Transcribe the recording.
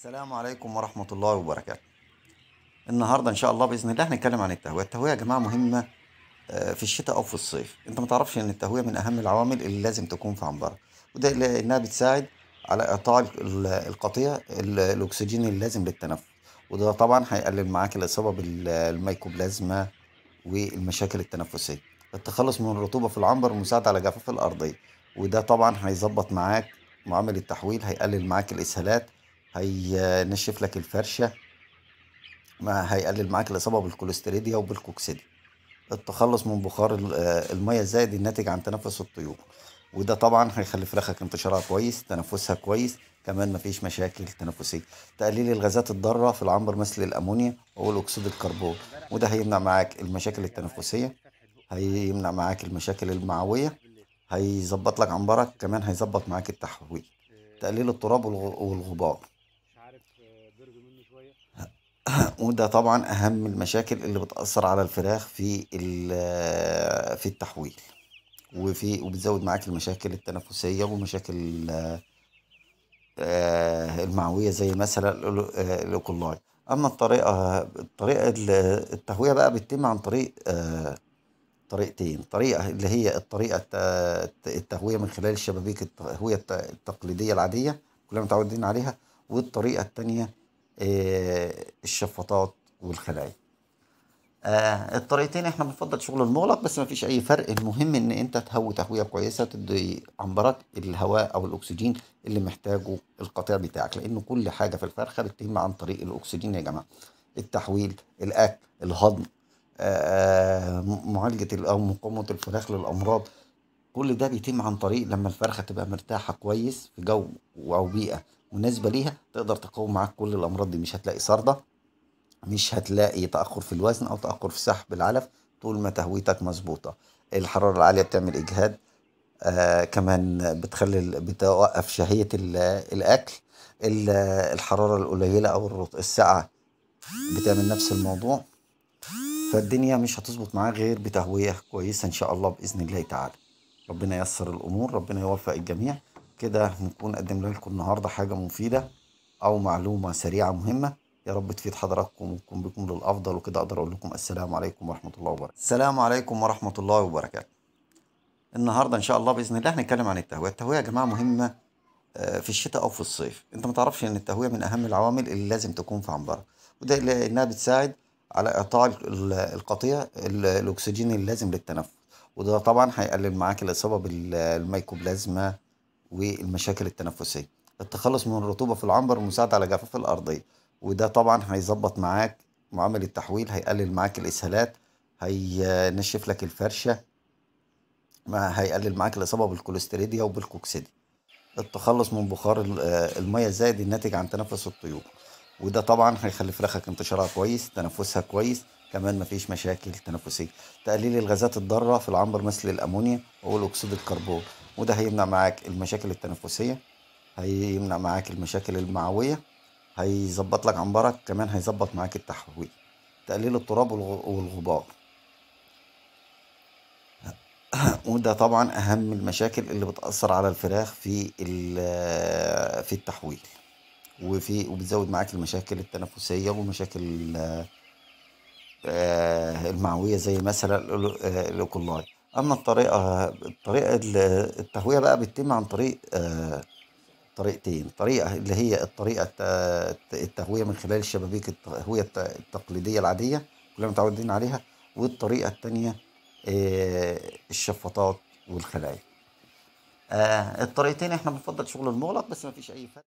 السلام عليكم ورحمة الله وبركاته. النهاردة إن شاء الله بإذن الله هنتكلم عن التهوية. التهوية يا جماعة مهمة في الشتاء أو في الصيف. أنت ما تعرفش إن التهوية من أهم العوامل اللي لازم تكون في عنبرك، وده لأنها بتساعد على إعطاء القطيع الأكسجين اللازم للتنفس، وده طبعا هيقلل معاك الإصابة بالميكوبلازما والمشاكل التنفسية. التخلص من الرطوبة في العنبر والمساعدة على جفاف الأرضية، وده طبعا هيظبط معاك معامل التحويل، هيقلل معاك الإسهالات، هينشف لك الفرشة، ما هيقلل معاك الإصابة بالكوليستريديا وبالكوكسيديا. التخلص من بخار المية الزائد الناتج عن تنفس الطيور، وده طبعا هيخلي فراخك انتشارها كويس، تنفسها كويس، كمان مفيش مشاكل تنفسية. تقليل الغازات الضارة في العنبر مثل الأمونيا والأكسيد الكربون، وده هيمنع معاك المشاكل التنفسية، هيمنع معاك المشاكل المعوية، هيظبط لك عنبرك، كمان هيظبط معاك التحويل. تقليل التراب والغبار، وده طبعا اهم المشاكل اللي بتأثر على الفراخ في التحويل، وبتزود معاك المشاكل التنفسية ومشاكل المعوية زي مثلا الاوكولاي. اما الطريقة التهوية بقى بتتم عن طريق طريقتين. طريقة اللي هي الطريقة التهوية من خلال الشبابيك التهوية التقليدية العادية كلنا متعودين عليها، والطريقة التانية الشفاطات والخلايا. الطريقتين احنا بنفضل شغل المغلق، بس ما فيش اي فرق. المهم ان انت تهوي تهوية كويسة، تدي عنبرك الهواء او الاكسجين اللي محتاجه القطيع بتاعك، لان كل حاجة في الفرخة بتتم عن طريق الاكسجين يا جماعة. التحويل، الاكل، الهضم، معالجة او مقاومة الفراخ للامراض، كل ده بيتم عن طريق لما الفرخة تبقى مرتاحة كويس في جو او بيئة مناسبة ليها، تقدر تقاوم معاك كل الامراض دي. مش هتلاقي صردة، مش هتلاقي تأخر في الوزن او تأخر في سحب العلف طول ما تهويتك مظبوطة. الحرارة العالية بتعمل اجهاد، كمان بتخلي بتوقف شهية الاكل. الحرارة القليلة او الساقعة بتعمل نفس الموضوع. فالدنيا مش هتظبط معاك غير بتهوية كويسة ان شاء الله بإذن الله تعالى. ربنا ييسر الامور، ربنا يوفق الجميع. كده نكون قدمنا لكم النهارده حاجة مفيدة او معلومة سريعة مهمة، يا رب تفيد حضراتكم وتكون بكم للافضل. وكده اقدر اقول لكم السلام عليكم ورحمة الله وبركاته. السلام عليكم ورحمة الله وبركاته. النهارده ان شاء الله باذن الله هنتكلم عن التهوية. التهوية يا جماعة مهمة في الشتاء او في الصيف. انت ما تعرفش ان التهوية من اهم العوامل اللي لازم تكون في عنبرك، وده لانها بتساعد على اعطاء القطيع الاكسجين اللازم للتنفس، وده طبعا هيقلل معاك الاصابة بالميكوبلازما والمشاكل التنفسية. التخلص من الرطوبة في العنبر والمساعدة على جفاف الارضية، وده طبعا هيظبط معاك معامل التحويل، هيقلل معاك الاسهالات، هينشف لك الفرشة، ما هيقلل معاك الاصابة بالكوليستريديا وبالكوكسيديا. التخلص من بخار المية الزائد الناتج عن تنفس الطيور، وده طبعا هيخلي فراخك انتشارها كويس، تنفسها كويس، كمان مفيش مشاكل تنفسية. تقليل الغازات الضارة في العنبر مثل الأمونيا والأكسيد الكربون، وده هيمنع معاك المشاكل التنفسية، هيمنع معاك المشاكل المعوية، هيظبط لك عنبرك، كمان هيظبط معاك التحويل. تقليل التراب والغبار، وده طبعا أهم المشاكل اللي بتأثر على الفراخ في التحويل، وبتزود معاك المشاكل التنفسية ومشاكل المعوية زي مثلا الاوكولاي. اما الطريقة التهوية بقى بتتم عن طريق طريقتين. طريقة اللي هي الطريقة التهوية من خلال الشبابيك التهوية التقليدية العادية كلنا متعودين عليها، والطريقة التانية الشفاطات والخلايا. الطريقتين احنا بنفضل شغل المغلق، بس مفيش اي فرق.